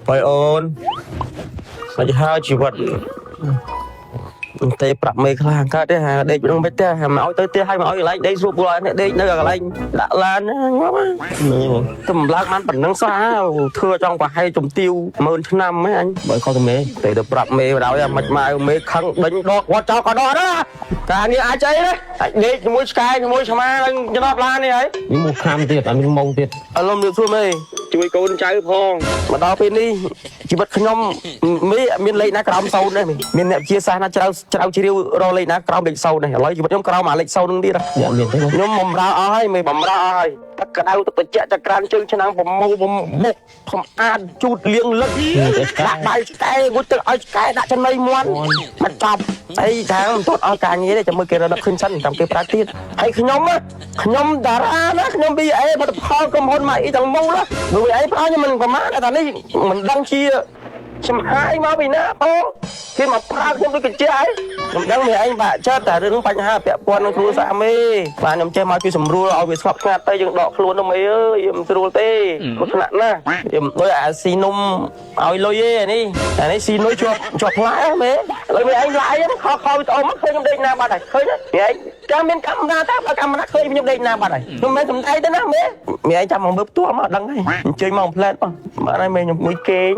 បាយអូនមិនហើយជីវិតទេប្រាប់មេខ្លះកើតទេហាដេកក្នុងមិនទេហាមកឲ្យទៅផ្ទះឲ្យមកឲ្យកន្លែងដេកស្រួលពលឲ្យអ្នកដេកនៅកន្លែងដាក់ឡានងាប់ទៅឡើងបានប៉ុណ្ណឹងសោះធ្វើចង់ប្រហែលជំទាវម៉ឺនឆ្នាំហ៎អញបើខុសទៅមេទៅទៅប្រាប់មេបណ្ដោយមិនមកមេខឹងដេញដកគាត់ចោលក៏ដកដែរការនេះអាចអីទេអាចដេកជាមួយឆ្កែជាមួយឆ្មានឹងច្រប់ឡាននេះហើយ នេះមកខាំទៀតអត់មានម៉ងទៀត អរលំលឿនសួរមេជួយកូនចៅផងមកដល់ពេលនេះជីវិតខ្ញុំមេមានលេខណាក្រោមសូន្យទេមានអ្នកជាសាសណាច្រៅច្រៅជ្រាវរកលេខណាក្រោមលេខសូន្យទេឥឡូវជីវិតខ្ញុំក្រោមអាលេខសូន្យនឹងទៀត យកមានទេបង ខ្ញុំបំរើអស់ហើយមេបំរើអស់ហើយទឹកក្តៅទឹកត្រជាក់ចក្រានជើងឆ្នាំងប្រមូលប្រមុខសម្អាតជូតលាងលឹកដាក់បាយឆ្កែងូតទឹកឲ្យឆ្កែដាក់ចំណីមាន់មកចប់អីខាងមិនទាត់អស់ការងារទេចាំមើលគេរកឃើញសិនចាំគេប្រើទៀតហើយខ្ញុំខ្ញុំតារាណាខ្ញុំ BA ផលិតផលក្រុមហ៊ុនមកអីទាំងមូលណា BA ប្រើខ្ញុំមិនប្រមាថតែនេះមិនដឹងជាចំហាយមកពីណាបងគេមកប្រើខ្ញុំដូចកញ្ចក់ហើយខ្ញុំដឹងមានឯងបាក់ចិត្តតែរឿងបញ្ហាពាក់ព័ន្ធនឹងគ្រួសារមេបាទខ្ញុំចេះមកជួយសម្រួលឲ្យវាស្ងប់ស្ងាត់ទៅយើងដកខ្លួនទៅមេអើយយើងមិនស្រួលទេគ្រោះថ្នាក់ណាស់យើងដូចអាស៊ីនំឲ្យលុយទេអានេះអានេះស៊ីនុយជាប់ជាប់ផ្លែមេឥឡូវមេឯងឡាយខខវីដេអូមកឃើញខ្ញុំដេកណាបាត់ហើយឃើញទេឯងចាំមានកាមេរ៉ាតែបើកាមេរ៉ាឃើញខ្ញុំដេកណាបាត់ហើយខ្ញុំមិនសំដែងទេណាមេមេឯងចាំមកមើលផ្ទាល់មកដឹងហើយអញ្ជើញមកផ្លែតបងបាទហើយមេខ្ញុំមួយគេង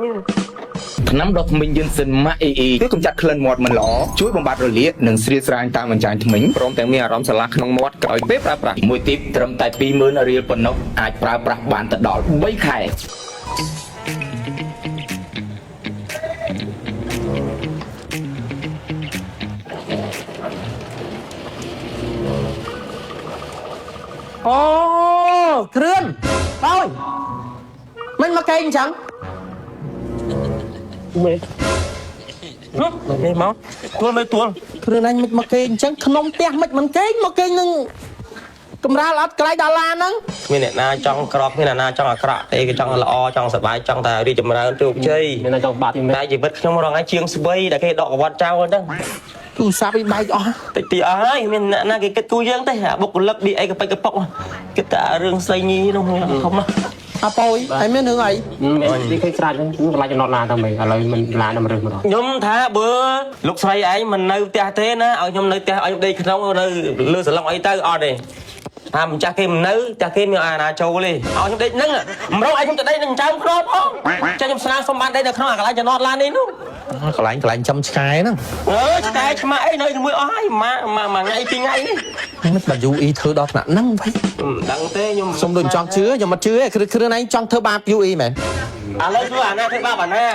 ថ្នាំដុសធ្មេញយិនសិនម៉ាក់អ៊ីអ៊ី ជួយកម្ចាត់ក្លិនមាត់មិនល្អជួយបំបត្តិរលាកនិងស្រៀលស្រាញតាមអញ្ចាញធ្មេញព្រមទាំងមានអារម្មណ៍ស្រឡះក្នុងមាត់ក្រោយពេលប្រើប្រាស់ មួយទីបត្រឹមតែ20000រៀលប៉ុណ្ណោះអាចប្រើប្រាស់បានទៅដល់3ខែ អូគ្រឿនបោយមិនមកកេងអញ្ចឹង មេមកទួលមេទួល គ្រឿនអញមិនមកកេងអញ្ចឹងក្នុងផ្ទះមិនមិនកេងមកកេងនឹងកំរាលអត់កន្លែងដល់ឡានហ្នឹង គ្មានអ្នកណាចង់ក្រគ្មានអ្នកណាចង់អាក្រក់ទេគេចង់ល្អចង់សប្បាយចង់តែរីកចម្រើនជោគជ័យ មានតែចង់បាត់ទេមែន តែជីវិតខ្ញុំរងថ្ងៃជាងស្វ័យដែលគេដកកវត្តចោលហ្នឹង ទូរស័ព្ទឯងបែកអស់ តិចទីអស់ហើយមានអ្នកណាគេគិតគូយើងទេអាបុគ្គលិកឌីអីកប៉ិចកប៉ុកគិតតែរឿងស្រីញីនោះធំណាស់ អាប៉យហើយមានរឿងអី មានទីឃើញស្រាច់ហ្នឹងកន្លែងចំណតឡានទៅមែនឥឡូវមិនឡានដល់រើសម្ដង ខ្ញុំថាបើលោកស្រីឯងមិននៅផ្ទះទេណាឲ្យខ្ញុំនៅផ្ទះឲ្យខ្ញុំដេកក្នុងនៅលើសាឡុងអីទៅអត់ទេថាម្ចាស់គេមិននៅផ្ទះគេមានអាណាចូលទេឲ្យខ្ញុំដេកហ្នឹងម្រងឲ្យខ្ញុំទៅដេកនឹងចៅខ្នងផងចាខ្ញុំស្នើសុំបានដេកនៅក្នុងអាកន្លែងចំណតឡាននេះនោះ កន្លែងកន្លែងចំឆ្កែហ្នឹង អើឆ្កែឆ្មាអីនៅជាមួយអស់ហើយម៉ាម៉ាមួយថ្ងៃពីរថ្ងៃនេះ មិនបាយូអ៊ីធ្វើដល់ថ្នាក់ហ្នឹងវិញ មិនដឹងទេខ្ញុំ សុំដូចចង់ជឿខ្ញុំមិនជឿទេគ្រឿគ្រឿនឯងចង់ធ្វើបាបយូអ៊ីមែន ឥឡូវធ្វើអាណាធ្វើបាបអាណា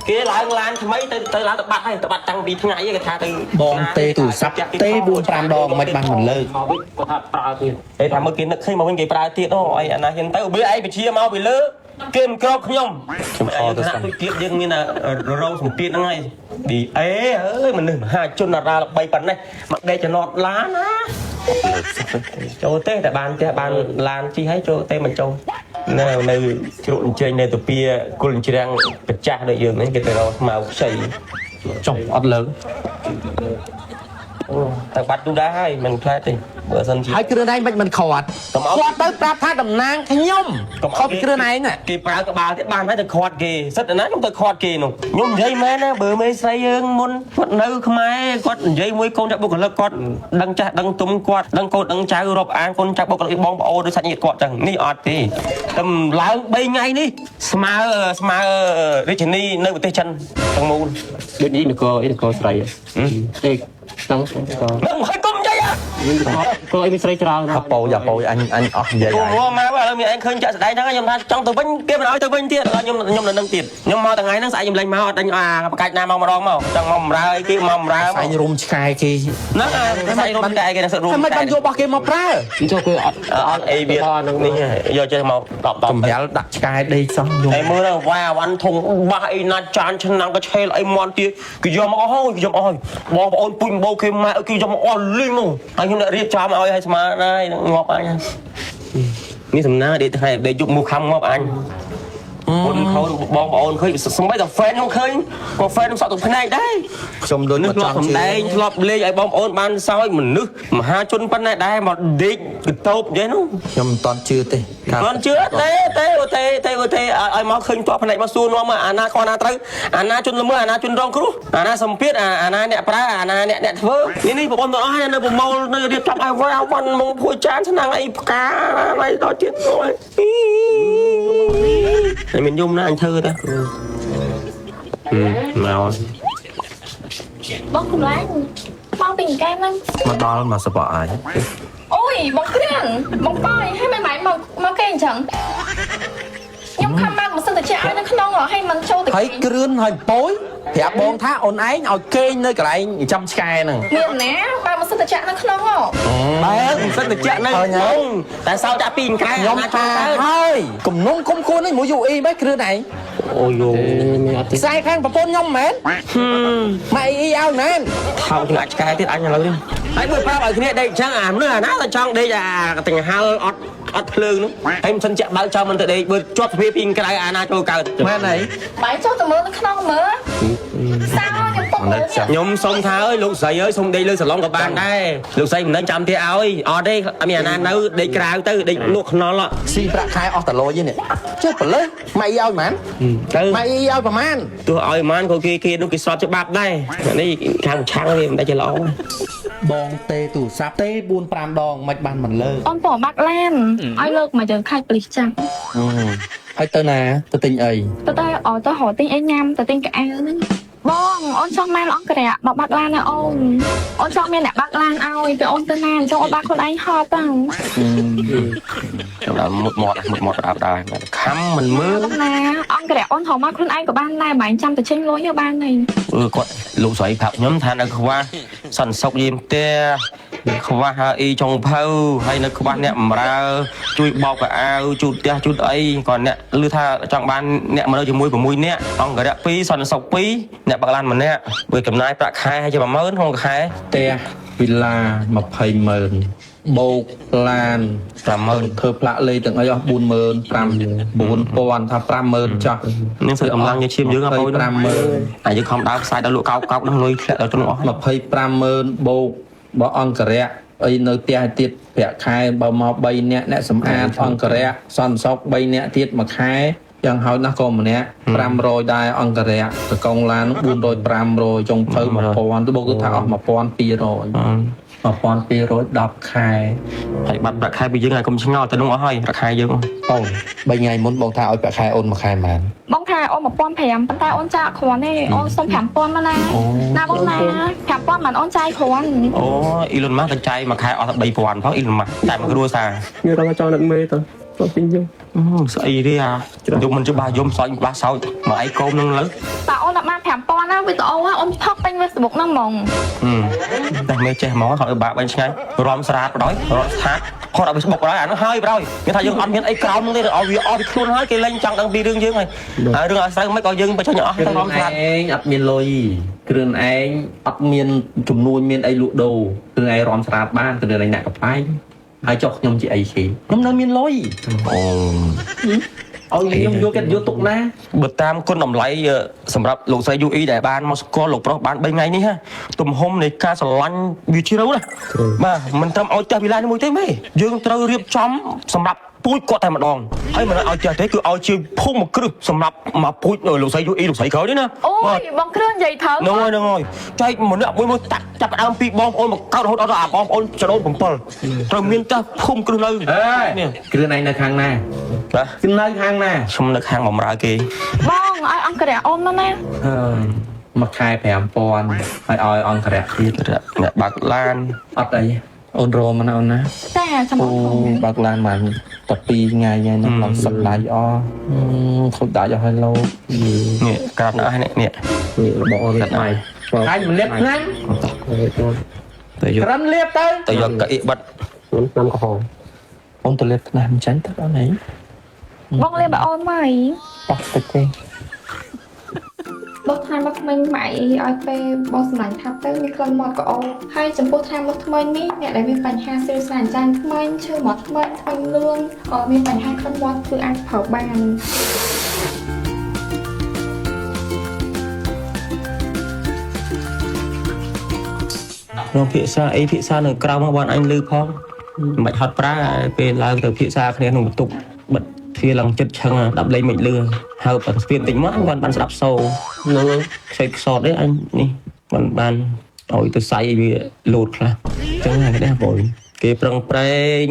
គេឡើងឡានថ្មីទៅទៅឡើងទៅបាត់ហើយទៅបាត់តាំងពីថ្ងៃគេថាទៅ បងទេទូរស័ព្ទទេ4 5ដងមិនបានមិនលើក មកវិញគាត់ថាប្រើទៀត គេថាមើលគេនឹកឃើញមកវិញគេប្រើទៀតអូអីអាណាហ៊ានទៅវាឯងពជាមកពីលើគេមិនក្របខ្ញុំខ្ញុំខទៅសិនទៀតយើងមានរងសម្ពាធហ្នឹងហើយឌីអេអើយមនុស្សមហាជនតារាល្បីប៉ុណ្ណេះមកដេកចំណតឡានណាចូលទេតែបានផ្ទះបានឡានជិះហើយចូលទេមិនចូលនៅនៅជ្រក់អញ្ជើញនៅទៅពីគុលអញ្ជ្រាំងប្រចាស់ដូចយើងហ្នឹងគេទៅរកស្មៅខ្ចី ចុះអត់លើក តែបាត់ទូដែរហើយមិនផ្លែទេបើសិនជា ហើយគ្រឿនឯងមិនមិនខាត់ កុំឲ្យ ខាត់ទៅប្រាប់ថាតំណាងខ្ញុំខុសពីគ្រឿនឯងណា គេប្រើក្បាលទៀតបានហើយទៅខាត់គេសិតតែណាខ្ញុំទៅខាត់គេនោះខ្ញុំនិយាយមែនណាបើមេស្រីយើងមុនគាត់នៅខ្មែរគាត់និយាយមួយកូនចាក់បុគ្គលិកគាត់ដឹងចាស់ដឹងទុំគាត់ដឹងកូនដឹងចៅរាប់អានកូនចាក់បុគ្គលិកបងប្អូនដូចសាច់ញាតិគាត់ចឹងនេះអត់ទេតែឡើង3ថ្ងៃនេះស្មើស្មើរាជធានីនៅប្រទេសចិនទាំងមូល ដូចនេះនគរអីនគរស្រីទេហ្នឹងក៏ នឹងហើយកុំនិយាយ ក៏អីមានស្រីច្រើន អាប៉ូយ៉ាប៉ូអញអញអស់និយាយ គូ ហើយ មកមកឥឡូវមានឯងឃើញចាក់ស្ដែងហ្នឹងខ្ញុំថាចង់ទៅវិញគេមិនឲ្យទៅវិញទៀតខ្ញុំខ្ញុំនៅនឹងទៀតខ្ញុំមកថ្ងៃហ្នឹងស្អែកខ្ញុំលេងមកអត់ដេញអាបកាច់ណាមកម្ដងមកចង់មកបំរើអីគេមកបំរើ ស្អែងរុំឆ្កែគេ ហ្នឹងអាស្អែករុំឆ្កែគេនឹងសិតរុំ តែមិនបានយករបស់គេមកប្រើ ចូលគឺអត់ អត់អីវានេះយកចេះមកតបតប កម្រាលដាក់ឆ្កែដេកសោះយំ តែមើលទៅវ៉ាវ៉ាន់ធុងបាសអីណាចានឆ្នាំងក៏ឆេលអីមន់ទៀតគេយកមកអស់ហើយគេយកមកអស់ហើយបងប្អូនពុញបោគេម៉ែគេយកមកអស់លីងមកហើយខ្ញុំរៀបចំឲ្យឲ្យស្មើដែរងាប់អញនេះសំណាងដេកថ្ងៃដេកយប់មកខំងាប់អញ ពុនខូនបងប្អូនឃើញសម្បីតែ fan ខ្ញុំឃើញក៏ fan ខ្ញុំសក់ទឹកភ្នែកដែរ ខ្ញុំដូច នេះធ្លាប់ មកចង់ សំដែងធ្លាប់លេងឲ្យបងប្អូនបានសើចមនុស្សមហាជនប៉ុណ្ណេះដែរមកដេកកតោបចេះនោះ ខ្ញុំមិនតន់ជឿទេ មិនជឿទេទេទេទេទេឲ្យមកឃើញតភ្នែកមកសួរនាំអាណាខណាត្រូវអាណាជនល្មើសអាណាជនរងគ្រោះអាណាសម្ពាធអាណាអ្នកប្រើអាណាអ្នកអ្នកធ្វើនេះនេះបងប្អូនទាំងអស់នៅប្រមូលនៅរៀបចំឲ្យវ៉ាវ៉ាន់មកភួយចានឆ្នាំងអីផ្កាអីដល់ទៀតអូយតែមានយំណាអញធ្វើទេមក បងកម្លាំងបងពីកែមហ្នឹង មកដល់មកសបកអញ អូយបងគ្រឿងបងប៉យឲ្យមិនម៉ែមកមកគេអញ្ចឹងខ្ញុំខំមកមិនសិនតែជាឲ្យនៅក្នុងឲ្យមិនចូលទៅ ហើយគ្រឿនហើយប៉យប្រាប់បងថាអូនឯងឲ្យគេងនៅកន្លែងចាំឆ្កែហ្នឹង មានណាបើមិនសិនតែជានៅក្នុងហ៎ បើមិនសិនតែជានៅក្នុងតែសោចាក់ពីក្រៅ ខ្ញុំថាហើយគំនុំគុំគួននេះមួយយូអ៊ីម៉េចគ្រឿនឯង អូយ មានអត់ទេ ខ្សែខាងប្រពន្ធខ្ញុំមែនម៉ែអ៊ីឲ្យមែន ថោកជាងអាចឆ្កែទៀតអញឥឡូវនេះហើយមួយប្រាប់ឲ្យគ្នាដេកអញ្ចឹងអាមនុស្សអាណាតែចង់ដេកអាកង្ហាល់អត់អត់ភ្លើងនោះហើយមិនសិនចាក់បើកចោលមិនទៅដេកបើជាប់ទ្វារពីក្រៅអាណាចូលកើត មែនហើយ បាយចូលទៅមើលនៅក្នុងមើលសោខ្ញុំពុកមើល ខ្ញុំសុំថាអើយលោកស្រីអើយសុំដេកលើសាឡុងក៏បានដែរលោកស្រីមិនដឹងចាំទៀតឲ្យអត់ទេអត់មានអាណានៅដេកក្រៅទៅដេកលក់ខ្នល់ ស៊ីប្រាក់ខែអស់តលយនេះចេះប្រលើសម៉ែអ៊ីឲ្យមែន ទៅ ម៉ែអ៊ីឲ្យប្រមាណ ទោះឲ្យម៉ានក៏គេគេនោះគេស្របច្បាប់ដែរនេះខាងឆាំងវាមិនដែលជាល្អ បងទេទូរស័ព្ទទេ4 5ដងមិនបានមិនលើក អូនពណ៌បាក់ឡានឲ្យលើកមកយើងខាច់ប៉លិសចាំ ហើយទៅណាទៅទិញអី ទៅទៅអទៅរកទិញអីញ៉ាំទៅទិញកៅអៅហ្នឹងបងអូនចង់បានអង្គរៈមកបាក់ឡានឲ្យអូនអូនចង់មានអ្នកបាក់ឡានឲ្យពេលអូនទៅណាអញ្ចឹងអូនបាក់ខ្លួនឯងហត់ហ្នឹង ចាំដល់មុតមាត់មុតមាត់ដើរដើរខំមិនមើល ណាអង្គរៈអូនរកមកខ្លួនឯងក៏បានដែរមិនចាំទៅចេញលុយបានទេ អឺគាត់លោកស្រីប្រាប់ខ្ញុំថានៅខ្វះសន្តិសុខយាមផ្ទះខ្វះអ៊ីចុងភៅហើយនៅខ្វះអ្នកបំរើជួយបោកកៅអៅជូតផ្ទះជូតអីគាត់អ្នកឮថាចង់បានអ្នកមកនៅជាមួយ6នាក់អង្គរៈ2សន្តិសុខ2អ្នកបាក់ឡានម្នាក់វាចំណាយប្រាក់ខែឲ្យជា10000ក្នុងខែ ផ្ទះវិឡា20ម៉ឺនបូកឡាន 50000 ធ្វើផ្លាកលេខទាំងអីអស់4 5 4000ថា50000ចោះ នឹងសើកម្លាំងយើងឈាមយើងអត់ប្អូន 250,000 តែយើងខំដើរផ្សាយដល់លក់កោកកោកដល់លុយធ្លាក់ដល់ក្នុងអស់ 250,000បូកបើអង្គរៈអីនៅផ្ទះទៀតប្រាក់ខែបើមក3នាក់អ្នកសម្អាតអង្គរៈសន្តិសុខ3នាក់ទៀតមួយខែយ៉ាងហោចណាស់ក៏ម្នាក់500ដែរអង្គរៈតកងឡាន400 500ចុងភៅ1000ទៅបូកទៅថាអស់1200 1210ខែ ហើយបាត់ប្រាក់ខែពីយើងហើយកុំឆ្ងល់ទៅនោះអស់ហើយប្រាក់ខែយើង អូន3ថ្ងៃមុនបងថាឲ្យប្រាក់ខែអូនមួយខែប៉ុន្មាន បងថាអូន1500ប៉ុន្តែអូនចាក់គ្រាន់ទេអូនសុំ5000មកណាណាបងណា5000មិនអូនចាយគ្រាន់ អូអ៊ីឡុនម៉ាស់ទៅចាយមួយខែអស់តែ3000ផងអ៊ីឡុនម៉ាស់តែមួយគ្រួសារ មានរងចោលនឹកមេទៅទៅពីយើង អូស្អីទេអាយំមិនច្បាស់យំសោចបាសសោចមកឯងកោមនឹងលើ តើអូនអត់បាន5000ណាវីដេអូអូនផុសពេញ Facebook ហ្នឹងហ្មង តែមេចេះហ្មងគាត់ឲ្យបាក់បាញ់ឆ្ងាយរំស្រាតបដ ாய் រត់ស្ថាតគាត់ឲ្យវាស្បុកបដ ாய் អានោះហើយបដ ாய் មានថាយើងអត់មានអីក្រោមទេឲ្យវាអស់ពីខ្លួនហើយគេលែងចង់ដឹងពីរឿងយើងហើយហើយរឿងឲ្យស្រូវមិនក៏យើងបញ្ចេញអស់ គ្ ទៅ រឿន រំស្រាត ឯងអត់មានលុយគ្រឿនឯងអត់មានចំនួនមានអីលក់ដូរគ្រឿនឯងរំស្រាតបានគ្រឿនឯងអ្នកកបែងហើយចុះខ្ញុំជាអីគេខ្ញុំនៅមានលុយ អូ ឲ្យខ្ញុំយកកិត្តិយសទុកណា បើតាមគុណតម្លៃសម្រាប់លោកស្រីយូអ៊ីដែលបានមកស្គាល់លោកប្រុសបាន3ថ្ងៃនេះហ่ะទំហំនៃការស្រឡាញ់វាជ្រៅណាស់បាទមិនត្រឹមឲ្យផ្ទះវិឡានេះមួយទេមេយើងត្រូវរៀបចំសម្រាប់ពូជគាត់តែម្ដងហើយមិនឲ្យផ្ទះទេគឺឲ្យជាភូមិគ្រឹះសម្រាប់មកពូជលោកស្រីយូអ៊ីលោកស្រីក្រោយនេះណា អូយបងគ្រឿងនិយាយត្រូវ ហ្នឹងហើយហ្នឹងហើយចែកម្នាក់មួយមួយតាក់ចាប់ដើមពីបងប្អូនមកកើតរហូតដល់អាបងប្អូនចដូន7ត្រូវមានផ្ទះភូមិគ្រឹះនៅ អេគ្រឿនឯងនៅខាងណា បាទ គឺនៅខាងណា ខ្ញុំនៅខាងបំរើគេ បងឲ្យអង្គរៈអូនមកណា ហើយមួយខែ5000ហើយឲ្យអង្គរៈទៀត អ្នកបើកឡាន អត់អីអូនរមណាអូនណា ចាចាំ អូ អូន បើកឡានបានតែ2ថ្ងៃហើយនឹងឡើងសឹកដៃអស់ខូចដៃអស់ហើយលោក នេះក្រាបណាស់នេះនេះ នេះរបស់អូនថ្លៃ ហើយមិនលាបឆ្នាំ ទៅយក ក្រិនលាបទៅ ទៅយកកៅអីបិទ ខ្ញុំឆ្នាំក្រហម អូនទៅលាបថ្នាំចាញ់ទៅដល់នេះ បងលេបឲ្យអូនមក ប៉ះតិចទេ បោះថ្នាំមកថ្មិញម៉ៃឲ្យពេលបងសម្លាញ់ថាប់ទៅមានក្លិនមាត់ក្អូបហើយចំពោះថ្នាំមកថ្មិញនេះអ្នកដែលមានបញ្ហាស្រីស្រានចានថ្មិញឈឺមាត់ថ្មិញថ្មិញលឿងក៏មានបញ្ហាក្លិនមាត់គឺអាចប្រើបាន។ ក្នុងភាសាអីភាសានៅក្រៅមកបានអញលឺផងមិនបាច់ហត់ប្រើពេលឡើងទៅភាសាគ្នាក្នុងបន្ទប់បិទទ្វារឡើងចិត្តឆឹងដាប់លេងមិនលឺហើបស្ពានតិចមកអញបានបានស្ដាប់សូរ ហ្នឹងហើយ ខ្សែខ្សតទេអញនេះបានបានឲ្យទៅសៃវាលោតខ្លះអញ្ចឹងហើយដែរបងគេប្រឹងប្រែង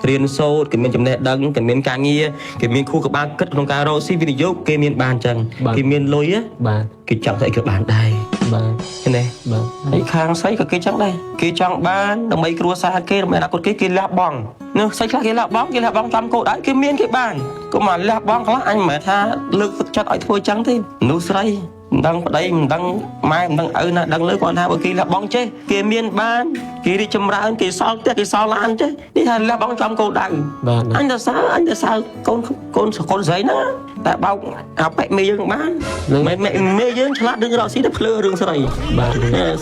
រៀនសូត្រគេមានចំណេះដឹងគេមានការងារគេមានខួរក្បាលគិតក្នុងការរកស៊ីវិនិយោគគេមានបានអញ្ចឹងគេមានលុយ បាទ គេចង់ស្អីក៏បានដែរ បាទ ឃើញទេ បាទ ហើយខាងស្រីក៏គេចង់ដែរគេចង់បានដើម្បីគ្រួសារគេដើម្បីអនាគតគេគេលះបង់នោះស្រីខ្លះគេលះបង់គេលះបង់តាមគោលដៅគេមានគេបានក៏មកលះបង់ខ្លះអញមិនមែនថាលើកទឹកចិត្តឲ្យធ្វើចឹងទេមនុស្សស្រីមិនដឹងប្តីមិនដឹងម៉ែមិនដឹងឪណាដឹងលើគាត់ថាបើគេលះបង់ចេះគេមានបានគេរីកចម្រើនគេសល់ផ្ទះគេសល់ឡានចេះនេះថាលះបង់ចំគោលដៅ បាទ អញទៅសើអញទៅសើកូនកូនកូនស្រីហ្នឹងតែបោកអាប៉ិមេយើងបានមិនមេមេយើងឆ្លាតរឿងរកស៊ីទៅភ្លើរឿងស្រី បាទ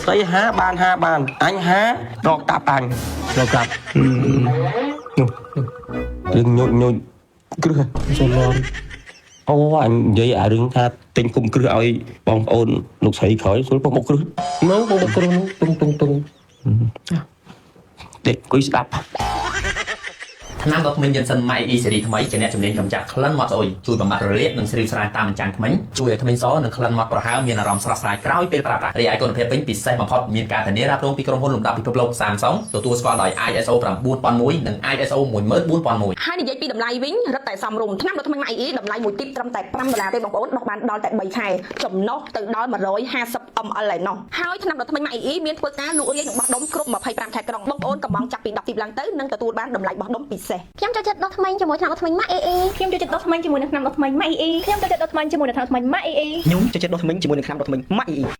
ស្រីហាបានហាបានអញហារកកាប់អញ លោកកាប់ នោះរឿងញូចញូចគ្រឹះ ចូលឡំ អូអញនិយាយអារឿងថាទិញគុំគ្រឹះឲ្យបងប្អូនលោកស្រីក្រោយស្រួលពុកមុខគ្រឹះ នោះបងគ្រូនោះទុងទុងទុង ដេកអង្គុយស្ដាប់ ថ្នាំដុសធ្មេញយិនសិនម៉ៃអ៊ីសេរីថ្មីជាអ្នកជំនាញកម្ចាត់ក្លិនមាត់ស្អុយជួយបំបាត់រលាកនិងស្រីស្រាយតាមអញ្ចាំងធ្មេញជួយឲ្យធ្មេញសនិងក្លិនមាត់ប្រហើរមានអារម្មណ៍ស្រស់ស្រាយក្រោយពេលប្រើប្រាស់រីឯគុណភាពវិញពិសេសបំផុតមានការធានារ៉ាប់រងពីក្រុមហ៊ុនលំដាប់ពិភពលោក Samsung ទទួលស្គាល់ដោយ ISO 9001និង ISO 14001 ហើយនិយាយពីតម្លៃវិញរឹតតែសមរម្យថ្នាំដុសធ្មេញម៉ាក់អ៊ីតម្លៃមួយទីបត្រឹមតែ5ដុល្លារទេបងប្អូនដោះបានដល់តែ3ខែចំណុះទៅដល់150 ml ឯណោះហើយថ្នាំដុសធ្មេញម៉ាក់អ៊ីមានធ្វើការលក់រាយនិងបោះដុំគ្រប់25ខេត្តក្រុងបងប្អូនកំងចាប់ពី10ទីបឡើងទៅនឹងទទួលបានតម្លៃបោះដុំពិសេស ខ្ញុំចូលចិត្តដុសធ្មេញជាមួយថ្នាំដុសធ្មេញម៉ាក់អេអេ ខ្ញុំចូលចិត្តដុសធ្មេញជាមួយនឹងថ្នាំដុសធ្មេញម៉ាក់អ៊ីអ៊ីខ្ញុំចូលចិត្តដុសធ្មេញជាមួយនឹងថ្នាំដុសធ្មេញម៉ាក់អ៊ីអ៊ី ខ្ញុំចូលចិត្តដុសធ្មេញជាមួយនឹងថ្នាំដុសធ្មេញម៉ាក់អ៊ីអ៊ី។